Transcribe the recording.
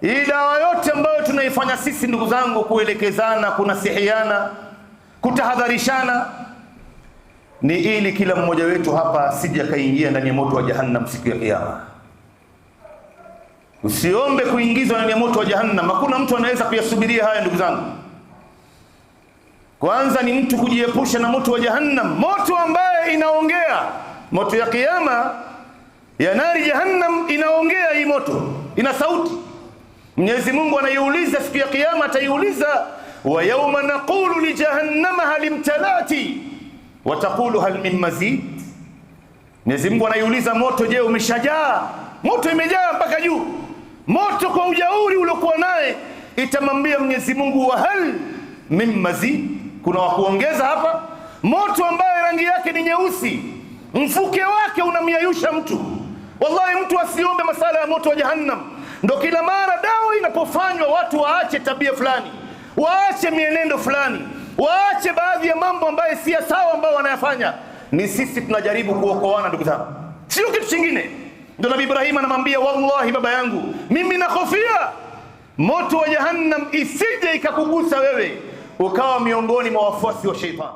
Hii dawa yote ambayo tunaifanya sisi, ndugu zangu, kuelekezana, kunasihiana, kutahadharishana, ni ili kila mmoja wetu hapa asije akaingia ndani ya moto wa Jahannam siku ya Kiyama. Usiombe kuingizwa ndani ya moto wa Jahannam. Hakuna mtu anaweza kuyasubiria haya, ndugu zangu. Kwanza ni mtu kujiepusha na moto wa Jahannam, moto ambaye inaongea, moto ya Kiyama ya nari Jahannam inaongea. Hii moto ina sauti. Mwenyezi Mungu anaiuliza siku ya Kiyama, ataiuliza wa yauma naqulu li jahannama hal imtalati wa taqulu hal min mazid. Mwenyezi Mungu anaiuliza moto, je, umeshajaa? Moto imejaa mpaka juu. Moto kwa ujauri uliokuwa naye itamwambia Mwenyezi Mungu, wa hal min mazid, kuna wa kuongeza hapa? Moto ambaye rangi yake ni nyeusi, mfuke wake unamyayusha mtu. Wallahi, mtu asiombe masala ya moto wa Jahannam. Ndo kila mara dawa inapofanywa watu waache tabia fulani, waache mienendo fulani, waache baadhi ya mambo ambayo si sawa ambayo wanayafanya. Ni sisi tunajaribu kuokoana, ndugu zangu, sio kitu chingine. Ndo Nabii Ibrahim anamwambia, wallahi baba yangu, mimi nahofia moto wa Jahannam isije ikakugusa wewe ukawa miongoni mwa wafuasi wa sheitani.